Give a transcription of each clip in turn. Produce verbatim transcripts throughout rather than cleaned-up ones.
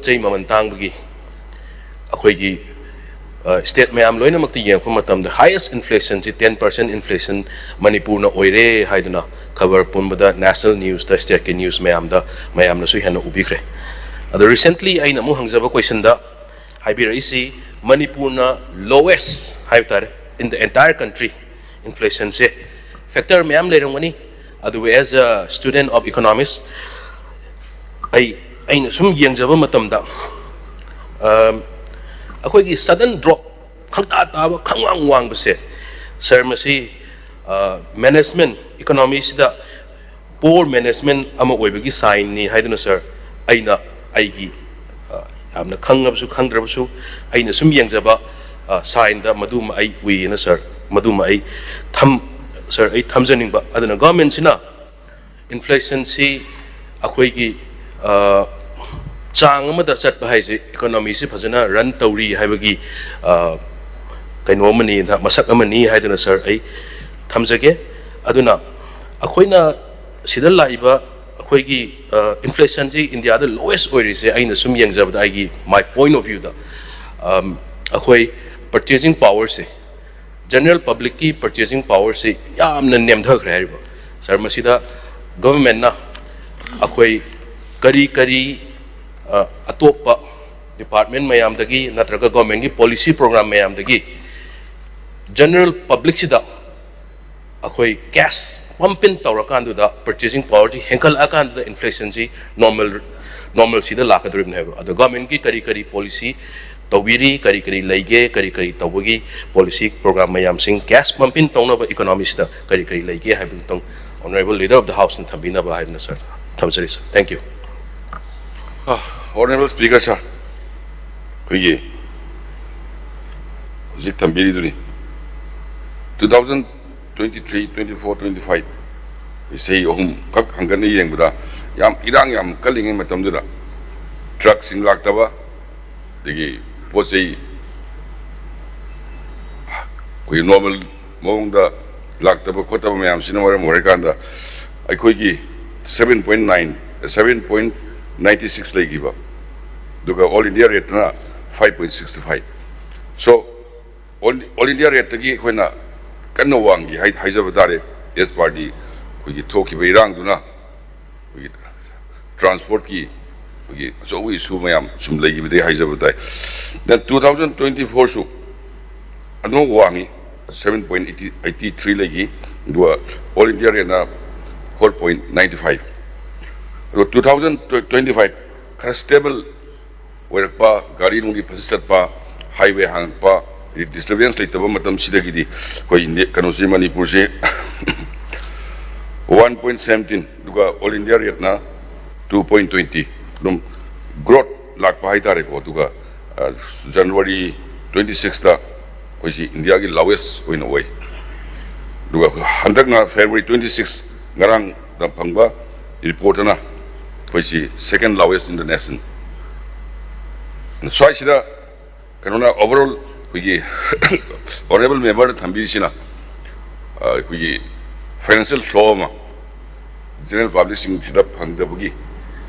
ꯆꯩ ꯃꯃꯜ ꯇꯥꯡꯕꯒꯤ ꯑꯩꯈꯣꯏꯒꯤ state ꯃꯌꯥꯝ ꯂꯣꯏꯅꯃꯛꯇ ꯌꯦꯡꯉꯛꯄ ꯃꯇꯝꯗ highest inflationꯁꯤ ten percent inflation ꯃꯅꯤꯄꯨꯔꯅ ꯑꯣꯏꯔꯦ ꯍꯥꯏꯗꯨꯅ ꯈꯕꯔ ꯄꯨꯝꯕꯗ, national newsꯇ, stateꯀꯤ news ꯃꯌꯥꯝꯗ ꯃꯌꯥꯝꯅꯁꯨ ꯍꯦꯟꯅ ꯎꯕꯤꯈ꯭ꯔꯦ꯫ ꯑꯗꯣ recently ꯑꯩꯅ ꯑꯃꯨꯛ ꯍꯪꯖꯕ questionꯗ ꯍꯥꯏꯕꯤꯔꯛꯏꯁꯤ ꯃꯅꯤꯄꯨꯔꯅ lowest ꯍꯥꯏꯕ ꯇꯥꯔꯦ in the entire country꯫ Inflationꯁꯦ factor ꯃꯌꯥꯝ ꯂꯩꯔꯝꯒꯅꯤ, ꯑꯗꯨꯕꯨ as a student of economics ꯑꯩ ꯑꯩꯅ ꯁꯨꯝ ꯌꯦꯡꯖꯕ ꯃꯇꯝꯗ ꯑꯩꯈꯣꯏꯒꯤ sudden drop, ꯈꯪꯇꯥ ꯇꯥꯕ, ꯈꯪꯋꯥꯡ ꯋꯥꯡꯕꯁꯦ, sir, ꯃꯁꯤ management, economyꯁꯤꯗ poor management ꯑꯃ ꯑꯣꯏꯕꯒꯤ signꯅꯤ ꯍꯥꯏꯗꯨꯅ, sir, ꯑꯩꯅ ꯑꯩꯒꯤ ꯌꯥꯝꯅ ꯈꯪꯉꯕꯁꯨ ꯈꯪꯗ꯭ꯔꯕꯁꯨ ꯑꯩꯅ ꯁꯨꯝ ꯌꯦꯡꯖꯕ signꯗ ꯃꯗꯨꯃ ꯑꯩ ꯎꯏꯌꯦꯅ, sir, ꯃꯗꯨꯃ ꯑꯩ ꯊꯝ sir, ꯑꯩ ꯊꯝꯖꯅꯤꯡꯕ꯫ ꯑꯗꯨꯅ governmentꯁꯤꯅ inflationꯁꯤ ꯑꯩꯈꯣꯏꯒꯤ ꯆꯥꯡ ꯑꯃꯗ ꯆꯠꯄ ꯍꯥꯏꯁꯦ economyꯁꯤ ꯐꯖꯅ run ꯇꯧꯔꯤ ꯍꯥꯏꯕꯒꯤ ꯀꯩꯅꯣ ꯑꯃꯅꯤ, ꯃꯁꯛ ꯑꯃꯅꯤ ꯍꯥꯏꯗꯨꯅ, sir, ꯑꯩ ꯊꯝꯖꯒꯦ꯫ ꯑꯗꯨꯅ ꯑꯩꯈꯣꯏꯅ ꯁꯤꯗ ꯂꯥꯛꯏꯕ ꯑꯩꯈꯣꯏꯒꯤ inflationꯁꯤ Indiaꯗ lowest ꯑꯣꯏꯔꯤꯁꯦ, ꯑꯩꯅ ꯁꯨꯝ ꯌꯦꯡꯖꯕꯗ, ꯑꯩꯒꯤ my point of viewꯗ ꯑꯩꯈꯣꯏ purchasing powerꯁꯦ, general publicꯀꯤ purchasing powerꯁꯤ ꯌꯥꯝꯅ ꯅꯦꯝꯊꯈ꯭ꯔꯦ ꯍꯥꯏꯔꯤꯕ꯫ Sir, ꯃꯁꯤꯗ governmentꯅ ꯑꯩꯈꯣꯏ ꯀꯔꯤ ꯀꯔꯤ ꯑꯇꯣꯞꯄ department ꯃꯌꯥꯝꯗꯒꯤ ꯅꯠꯇ꯭ꯔꯒ governmentꯀꯤ policy program ꯃꯌꯥꯝꯗꯒꯤ general publicꯁꯤꯗ ꯑꯩꯈꯣꯏ cash pump in ꯇꯧꯔꯀꯥꯟꯗꯨꯗ purchasing powerꯁꯤ ꯍꯦꯟꯒꯠꯂꯛꯑꯀꯥꯟꯗꯨꯗ inflationꯁꯤ normal normalꯁꯤꯗ ꯂꯥꯛꯀꯗꯧꯔꯤꯕꯅꯦ ꯍꯥꯏꯕ꯫ ꯑꯗꯣ governmentꯀꯤ ꯀꯔꯤ ꯀꯔꯤ policy ꯇꯧꯕꯤꯔꯤ, ꯀꯔꯤ ꯀꯔꯤ ꯂꯩꯒꯦ, ꯀꯔꯤ ꯀꯔꯤ ꯇꯧꯕꯒꯤ policy program ꯃꯌꯥꯝꯁꯤꯡ cash pump in ꯇꯧꯅꯕ economyꯁꯤꯗ ꯀꯔꯤ ꯀꯔꯤ ꯂꯩꯒꯦ ꯍꯥꯏꯕꯗꯨꯇꯪ honourable leader of the houseꯅ ꯊꯝꯕꯤꯅꯕ ꯍꯥꯏꯗꯨꯅ, sir, ꯊꯝꯖꯔꯤ, sir. Thank you. Honourable Speaker, sir, ꯑꯩꯈꯣꯏꯒꯤ ꯍꯧꯖꯤꯛ ꯊꯝꯕꯤꯔꯤꯗꯨꯅꯤ, two thousand twenty three, twenty four, twenty five ꯆꯍꯤ ꯑꯍꯨꯝ ꯈꯛ ꯍꯪꯒꯠꯅ ꯌꯦꯡꯕꯗ ꯌꯥꯝ ꯏꯔꯥꯡ ꯌꯥꯝ ꯀꯜꯂꯤꯉꯩ ꯃꯇꯝꯗꯨꯗ truckꯁꯤꯡ ꯂꯥꯛꯇꯕ, ꯑꯗꯒꯤ ꯄꯣꯠ ꯆꯩ ꯑꯩꯈꯣꯏꯒꯤ normal ꯃꯑꯣꯡꯗ ꯂꯥꯛꯇꯕ ꯈꯣꯠꯇꯕ ꯃꯌꯥꯝꯁꯤꯅ ꯃꯔꯝ ꯑꯣꯏꯔꯀꯥꯟꯗ ꯑꯩꯈꯣꯏꯒꯤ seven point nine, seven point ninety six ꯂꯩꯈꯤꯕ ꯑꯗꯨꯒ all India rate ꯅ five point six five. So all, all India rate ꯇꯒꯤ ꯑꯩꯈꯣꯏꯅ ꯀꯟꯅ ꯋꯥꯡꯈꯤ ꯍꯥꯏ, ꯍꯥꯏꯖꯕ ꯇꯥꯔꯦ꯫ As per the ꯑꯩꯈꯣꯏꯒꯤ ꯊꯣꯛꯈꯤꯕ ꯏꯔꯥꯡꯗꯨꯅ ꯑꯩꯈꯣꯏꯒꯤ transport ꯀꯤ ꯑꯩꯈꯣꯏꯒꯤ ꯑꯆꯧꯕ issue ꯃꯌꯥꯝ ꯁꯨꯝ ꯂꯩꯈꯤꯕꯗꯒꯤ ꯍꯥꯏꯖꯕ ꯇꯥꯏ꯫ Then two thousand twenty four ꯁꯨ ꯑꯗꯨꯃꯛ ꯋꯥꯡꯉꯤ, seven point eighty, eighty three ꯂꯩꯈꯤ꯫ ꯑꯗꯨꯒ all India rate ꯅ four point nine five꯫ ꯑꯗꯨꯒ two thousand twenty five ꯈꯔ stable ꯑꯣꯏꯔꯛꯄ, ꯒꯥꯔꯤ ꯅꯨꯡꯒꯤ ꯐꯖ ꯆꯠꯄ, highway ꯍꯥꯡꯉꯛꯄ, disturbance ꯂꯩꯇꯕ ꯃꯇꯝꯁꯤꯗꯒꯤꯗꯤ ꯑꯩꯈꯣꯏ ꯏꯟꯗꯤꯌꯥ, ꯀꯩꯅꯣꯁꯤ, ꯃꯅꯤꯄꯨꯔꯁꯤ one point seventeen, ꯑꯗꯨꯒ all India rate ꯅ two point twenty, ꯑꯗꯨꯝ growth ꯂꯥꯛꯄ ꯍꯥꯏꯇꯥꯔꯦꯀꯣ꯫ ꯑꯗꯨꯒ ꯑ, January twenty six ꯇ ꯑꯩꯈꯣꯏꯁꯤ ꯏꯟꯗꯤꯌꯥꯒꯤ lowest ꯑꯣꯏꯅ ꯑꯣꯏ꯫ ꯑꯗꯨꯒ ꯍꯟꯗꯛꯅ February twenty six, ꯉꯔꯥꯡꯗ ꯐꯪꯕ report ꯇꯅ ꯑꯩꯈꯣꯏꯁꯤ second lowest in the nation꯫ ꯁ꯭ꯋꯥꯏꯁꯤꯗ ꯀꯩꯅꯣꯅ overall ꯑꯩꯈꯣꯏꯒꯤ honourable member ꯅ ꯊꯝꯕꯤꯔꯤꯁꯤꯅ, ꯑ, ꯑꯩꯈꯣꯏꯒꯤ financial flow ꯑꯃ general public ꯁꯤꯡꯁꯤꯗ ꯐꯪꯗꯕꯒꯤ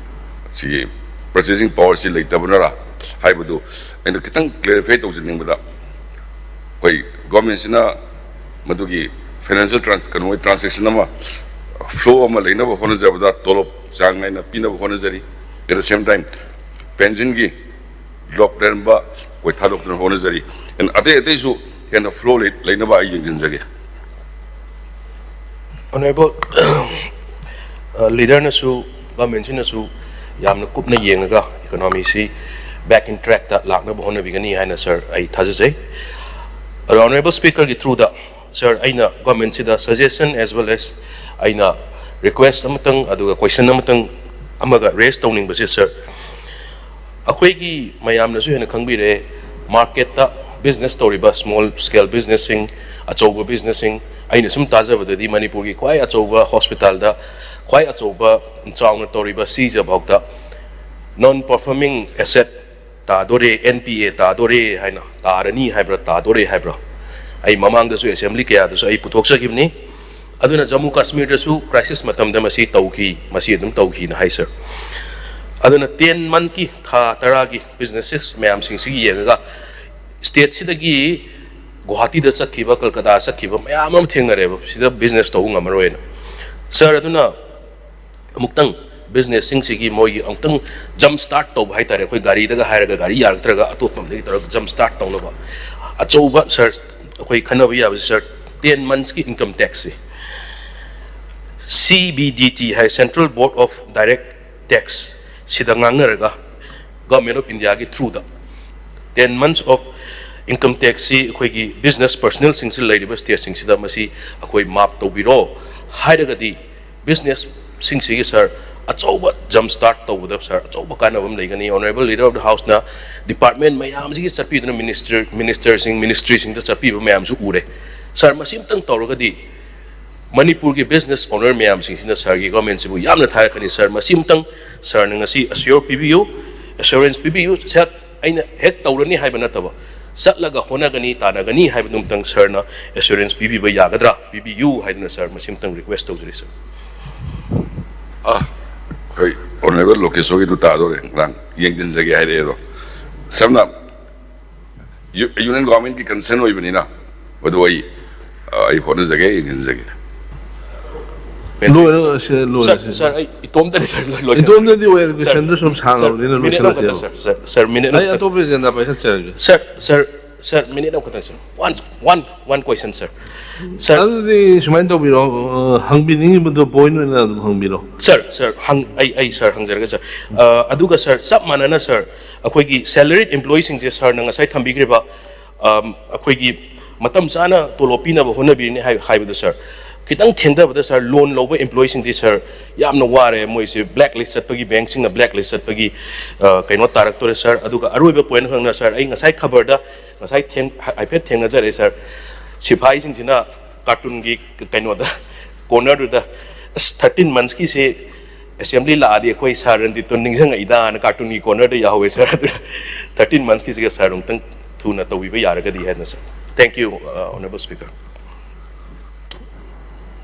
ꯁꯤꯒꯤ purchasing power ꯁꯤ ꯂꯩꯇꯕꯅꯔꯥ ꯍꯥꯏꯕꯗꯨ ꯑꯩꯅ ꯈꯤꯇꯪ clarify ꯇꯧꯖꯅꯤꯡꯕꯗ, ꯑꯩꯈꯣꯏ government ꯁꯤꯅ ꯃꯗꯨꯒꯤ financial trans-, ꯀꯩꯅꯣ, transaction ꯑꯃ, flow ꯑꯃ ꯂꯩꯅꯕ ꯍꯣꯠꯅꯖꯕꯗ ꯇꯣꯂꯣꯞ ꯆꯥꯡ ꯅꯥꯏꯅ ꯄꯤꯅꯕ ꯍꯣꯠꯅꯖꯔꯤ꯫ At the same time, pension ꯒꯤ drop ꯂꯩꯔꯝꯕ ꯑꯩꯈꯣꯏ ꯊꯥꯗꯣꯛꯇꯅ ꯍꯣꯠꯅꯖꯔꯤ꯫ And ꯑꯇꯩ ꯑꯇꯩꯁꯨ ꯍꯦꯟꯅ flow ꯂꯩ-, ꯂꯩꯅꯕ ꯑꯩ ꯌꯦꯡꯁꯤꯟꯖꯒꯦ꯫ Honourable, uh, leader ꯅꯁꯨ, government ꯁꯤꯅꯁꯨ ꯌꯥꯝꯅ ꯀꯨꯞꯅ ꯌꯦꯡꯉꯒ economy ꯁꯤ back in track ꯇ ꯂꯥꯛꯅꯕ ꯍꯣꯠꯅꯕꯤꯒꯅꯤ ꯍꯥꯏꯅ, sir, ꯑꯩ ꯊꯥꯖꯖꯩ꯫ ꯑꯗꯣ honourable speaker ꯒꯤ through ꯗ, sir, ꯑꯩꯅ government ꯁꯤꯗ suggestion as well as ꯑꯩꯅ request ꯑꯃꯇꯪ, ꯑꯗꯨꯒ question ꯑꯃꯇꯪ ꯑꯃꯒ raise ꯇꯧꯅꯤꯡꯕꯁꯦ, sir, ꯑꯩꯈꯣꯏꯒꯤ ꯃꯌꯥꯝꯅꯁꯨ ꯍꯦꯟꯅ ꯈꯪꯕꯤꯔꯛꯑꯦ, market ꯇ business ꯇꯧꯔꯤꯕ small scale business ꯁꯤꯡ, ꯑꯆꯧꯕ business ꯁꯤꯡ, ꯑꯩꯅ ꯁꯨꯝ ꯇꯥꯖꯕꯗꯗꯤ ꯃꯅꯤꯄꯨꯔꯒꯤ ꯈ꯭ꯋꯥꯏ ꯑꯆꯧꯕ hospital ꯗ ꯈ꯭ꯋꯥꯏ ꯑꯆꯧꯕ ꯆꯥꯎꯅ ꯇꯧꯔꯤꯕ ꯁꯤꯖ ꯐꯥꯎꯗ non performing asset ꯇꯥꯗꯣꯔꯦ, N P A ꯇꯥꯗꯣꯔꯦ ꯍꯥꯏꯅ, ꯇꯥꯔꯅꯤ ꯍꯥꯏꯕ꯭ꯔꯥ, ꯇꯥꯗꯣꯔꯦ ꯍꯥꯏꯕ꯭ꯔꯥ, ꯑꯩ ꯃꯃꯥꯡꯗꯁꯨ assembly ꯀꯌꯥꯗꯁꯨ ꯑꯩ ꯄꯨꯊꯣꯛꯆꯈꯤꯕꯅꯤ꯫ ꯑꯗꯨꯅ ꯖꯝꯃꯨ ꯀꯥꯁꯃꯤꯔꯗꯁꯨ crisis ꯃꯇꯝꯗ ꯃꯁꯤ ꯇꯧꯈꯤ, ꯃꯁꯤ ꯑꯗꯨꯝ ꯇꯧꯈꯤꯅ ꯍꯥꯏ, sir꯫ ꯑꯗꯨꯅ ten monthꯀꯤ, ꯊꯥ ꯇꯔꯥꯒꯤ businesses ꯃꯌꯥꯝꯁꯤꯡꯁꯤꯒꯤ ꯌꯦꯡꯉꯒ, stateꯁꯤꯗꯒꯤ ꯒꯨꯋꯥꯍꯥꯇꯤꯗ ꯆꯠꯈꯤꯕ, ꯀꯜꯀꯇꯥ ꯆꯠꯈꯤꯕ ꯃꯌꯥꯝ ꯑꯃ ꯊꯦꯡꯅꯔꯦꯕ ꯁꯤꯗ business ꯇꯧꯕ ꯉꯝꯃꯔꯣꯏꯅ꯫ Sir, ꯑꯗꯨꯅ ꯑꯃꯨꯛꯇꯪ businessꯁꯤꯡꯁꯤꯒꯤ ꯃꯣꯏꯒꯤ ꯑꯃꯨꯛꯇꯪ jump start ꯇꯧꯕ ꯍꯥꯏꯇꯥꯔꯦ, ꯑꯩꯈꯣꯏ ꯒꯥꯔꯤꯗꯒ ꯍꯥꯏꯔꯒ ꯒꯥꯔꯤ ꯌꯥꯔꯛꯇ꯭ꯔꯒ ꯑꯇꯣꯞꯄ ꯑꯃꯗꯒꯤ ꯇꯧꯔꯒ jump start ꯇꯧꯅꯕ ꯑꯆꯧꯕ, sir, ꯑꯩꯈꯣꯏ ꯈꯟꯅꯕ ꯌꯥꯕꯁꯦ, sir, ten monthsꯀꯤ income taxꯁꯦ, C B D T high, Central Board of Direct Tax, ꯁꯤꯗ ꯉꯥꯡꯅꯔꯒ Government of Indiaꯒꯤ throughꯗ ten months of income taxꯁꯤ ꯑꯩꯈꯣꯏꯒꯤ business personalꯁꯤꯡꯁꯤ ꯂꯩꯔꯤꯕ stateꯁꯤꯡꯁꯤꯗ ꯃꯁꯤ ꯑꯩꯈꯣꯏ ꯃꯥꯞ ꯇꯧꯕꯤꯔꯣ ꯍꯥꯏꯔꯒꯗꯤ businessꯁꯤꯡꯁꯤꯒꯤ, sir, ꯑꯆꯧꯕ jump start ꯇꯧꯕꯗ, sir, ꯑꯆꯧꯕ ꯀꯥꯟꯅꯕ ꯑꯃ ꯂꯩꯒꯅꯤ꯫ Honourable Leader of the Houseꯅ department ꯃꯌꯥꯝꯁꯤꯒꯤ ꯆꯠꯄꯤꯗꯨꯅ, minister, ministerꯁꯤꯡ, ministryꯁꯤꯡꯗ ꯆꯠꯄꯤꯕ ꯃꯌꯥꯝꯁꯨ ꯎꯔꯦ꯫ Sir, ꯃꯁꯤ ꯑꯃꯇꯪ ꯇꯧꯔꯒꯗꯤ ꯃꯅꯤꯄꯨꯔꯒꯤ business owner ꯃꯌꯥꯝꯁꯤꯡꯁꯤꯅ sirꯒꯤ governmentꯁꯤꯕꯨ ꯌꯥꯝꯅ ꯊꯥꯒꯠꯀꯅꯤ꯫ Sir, ꯃꯁꯤ ꯑꯃꯇꯪ sirꯅ ꯉꯁꯤ assure ꯄꯤꯕꯤꯌꯨ, assurance ꯄꯤꯕꯤꯌꯨ꯫ Sir, ꯑꯩꯅ ꯍꯦꯛ ꯇꯧꯔꯅꯤ ꯍꯥꯏꯕ ꯅꯠꯇꯕ, ꯆꯠꯂꯒ ꯍꯣꯠꯅꯒꯅꯤ, ꯇꯥꯟꯅꯒꯅꯤ ꯍꯥꯏꯕꯗꯨ ꯑꯃꯇꯪ sirꯅ assurance ꯄꯤꯕꯤꯕ ꯌꯥꯒꯗ꯭ꯔꯥ? ꯄꯤꯕꯤꯌꯨ ꯍꯥꯏꯗꯨꯅ, sir, ꯃꯁꯤ ꯑꯃꯇꯪ request ꯇꯧꯖꯔꯤ, sir꯫ ꯑꯥ, ꯍꯣꯏ, Honourable ꯂꯣꯀꯦꯁꯣꯔꯒꯤꯗꯨ ꯇꯥꯗꯣꯔꯦ, ꯉꯔꯥꯡ ꯌꯦꯡꯁꯤꯟꯖꯒꯦ ꯍꯥꯏꯔꯛꯑꯦ꯫ ꯑꯗꯣ ꯁꯝꯅ ꯌꯨ-, Union Governmentꯀꯤ concern ꯑꯣꯏꯕꯅꯤꯅ, ꯃꯗꯨ ꯑꯩ, ꯑ, ꯑꯩ ꯍꯣꯠꯅꯖꯒꯦ, ꯌꯦꯡꯁꯤꯟꯖꯒꯦ꯫ ꯂꯣꯏꯔꯒ ꯁꯦ, ꯂꯣꯏꯔꯒ Sir, ꯁꯦ꯫ Sir, ꯑꯩ ꯏꯇꯣꯝꯇꯅꯤ, sir, ꯂꯣꯏꯁꯤꯟ- ꯏꯇꯣꯝꯇꯗꯤ ꯑꯣꯏ, ꯑꯗꯨ Sir, ꯀꯣꯏꯁꯟꯗꯣ ꯁꯨꯝ Sir, ꯁꯥꯡꯉꯕꯅꯤꯅ minute ꯑꯃꯈꯛꯇ, ꯂꯣꯏꯁꯤꯜꯂꯁꯦꯕ꯫ Sir, Sir, Sir, minute ꯑꯩ ꯑꯃꯈꯛꯇ꯫ ꯑꯇꯣꯞꯄ agenda ꯄꯥꯏꯈꯠꯆꯔꯒꯦ꯫ Sir, Sir, Sir, minute ꯑꯃꯈꯛꯇꯪ, sir. One, one, one question, sir. Sir, ꯑꯗꯨꯗꯤ ꯁꯨꯃꯥꯏꯅ ꯇꯧꯕꯤꯔꯣ, ꯑ, ꯍꯪꯕꯤꯅꯤꯡꯉꯤꯕꯗꯣ ꯄꯣꯏꯟ ꯑꯣꯏꯅ ꯑꯗꯨꯝ ꯍꯪꯕꯤꯔꯣ꯫ Sir, Sir, ꯍꯪ-, ꯑꯩ, ꯑꯩ, Sir, ꯍꯪꯖꯔꯒꯦ, Sir. ꯑ, ꯑꯗꯨꯒ, Sir, ꯆꯞ ꯃꯥꯟꯅꯅ, Sir, ꯑꯩꯈꯣꯏꯒꯤ salaried employeeꯁꯤꯡꯁꯦ, Sirꯅ ꯉꯁꯥꯏ ꯊꯝꯕꯤꯈ꯭ꯔꯤꯕ, ꯑꯝ, ꯑꯩꯈꯣꯏꯒꯤ ꯃꯇꯝ ꯆꯥꯅ ꯇꯣꯂꯣꯞ ꯄꯤꯅꯕ ꯍꯣꯠꯅꯕꯤꯔꯅꯤ ꯍꯥꯏ-, ꯍꯥꯏꯕꯗꯣ, Sir, ꯈꯤꯇꯪ ꯊꯦꯡꯊꯕꯗ, Sir, loan ꯂꯧꯕ employeeꯁꯤꯡꯗꯤ, Sir, ꯌꯥꯝꯅ ꯋꯥꯔꯦ꯫ ꯃꯣꯏꯁꯦ blacklist ꯆꯠꯄꯒꯤ, bankꯁꯤꯡꯅ blacklist ꯆꯠꯄꯒꯤ, ꯑ, ꯀꯩꯅꯣ ꯇꯥꯔꯛꯇꯣꯔꯦ, Sir꯫ ꯑꯗꯨꯒ ꯑꯔꯣꯏꯕ ꯄꯣꯏꯟ ꯈꯛꯅ, Sir, ꯑꯩ ꯉꯁꯥꯏ ꯈꯕꯔꯗ ꯉꯁꯥꯏ ꯊꯦꯡ-, ꯍꯥꯏꯐꯦꯠ ꯊꯦꯡꯅꯖꯔꯦ, Sir꯫ ꯁꯤꯐꯥꯏꯁꯤꯡꯁꯤꯅ ꯀꯥꯔꯇꯨꯟꯒꯤ ꯀꯩꯅꯣꯗ, ꯀꯣꯔꯅꯔꯗꯨꯗ, "ꯑꯁ, thirteen monthsꯀꯤꯁꯦ assembly ꯂꯥꯛꯑꯗꯤ ꯑꯩꯈꯣꯏ Sir ꯔꯟꯖꯤꯠꯇꯣ ꯅꯤꯡꯁꯤꯡꯉꯛꯏꯗꯥꯅ" ꯀꯥꯔꯇꯨꯟꯒꯤ ꯀꯣꯔꯅꯔꯗ ꯌꯥꯎꯍꯧꯋꯦ, Sir꯫ ꯑꯗꯨꯅ thirteen monthsꯀꯤꯁꯤꯒ, Sir, ꯑꯃꯨꯛꯇꯪ ꯊꯨꯅ ꯇꯧꯕꯤꯕ ꯌꯥꯔꯒꯗꯤ ꯍꯥꯏꯅ, Sir꯫ Thank you, uh, Honourable Speaker꯫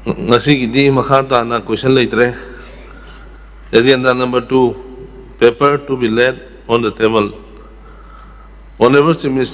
ꯉꯁꯤꯒꯤꯗꯤ ꯃꯈꯥ ꯇꯥꯅ ꯀꯣꯏꯁꯟ ꯂꯩꯇ꯭ꯔꯦ꯫ Agenda number two, paper to be laid on the table. Honorable Chief Minister,